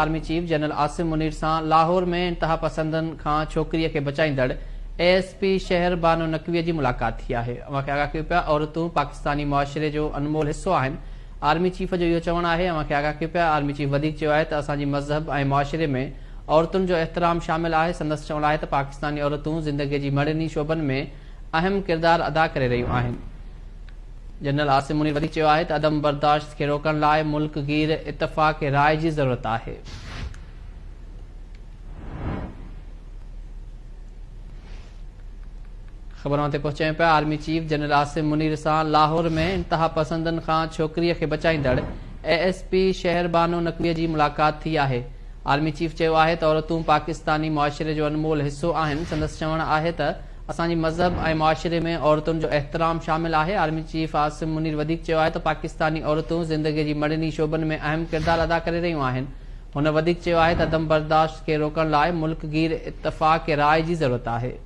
Army chief general Asim Munir سان لاهور ۾ انتهاپسندن کان ڇوڪريء کي بچائيندڙ A S P Shehr Bano Naqvi جي ملاقات ٿي آهي. اوهان کي آگاهه ڪيون پيا عورتون پاڪستاني معاشري جو انمول حصو آهن، آرمي چيف جو اهو چوڻ آهي. اوهان کي آگاهه ڪيون پيا آرمي چيف وڌيڪ چيو آهي ته اسان جي مذهب ۽ معاشري ۾ عورتن جو احترام شامل آهي. سندس چوڻ آهي ته پاڪستاني عورتون زندگي جي مڙني شعبن ۾ اهم ڪردار ادا ڪري رهيون آهن. جنرل عاصم منير وڌيڪ چيو آهي ته عدم برداشت کي روڪڻ لاء ملڪ گير اتفاق راء جي ضرورت آهي. خبرون تي پهچايون پيا army chief general Asim Munir سان لاهور ۾ انتهاپسندن کان ڇوڪريء کي بچائيندڙ A S P Shehr Bano Naqvi جي ملاقات ٿي آهي. آرمي چيف چيو آهي ته عورتون پاڪستاني معاشري جو انمول حصو آهن. سندس چوڻ آهي ته اسان جي مذهب ۽ معاشري ۾ عورتن جو احترام شامل آهي. آرمي چيف عاصم منير وڌيڪ چيو آهي ته پاڪستاني عورتون زندگي جي مڙني شعبن ۾ اهم ڪردار ادا ڪري رهيون آهن. هن وڌيڪ چيو آهي ته عدم برداشت کي روڪڻ لاء ملڪ گير اتفاق راء جي ضرورت آهي.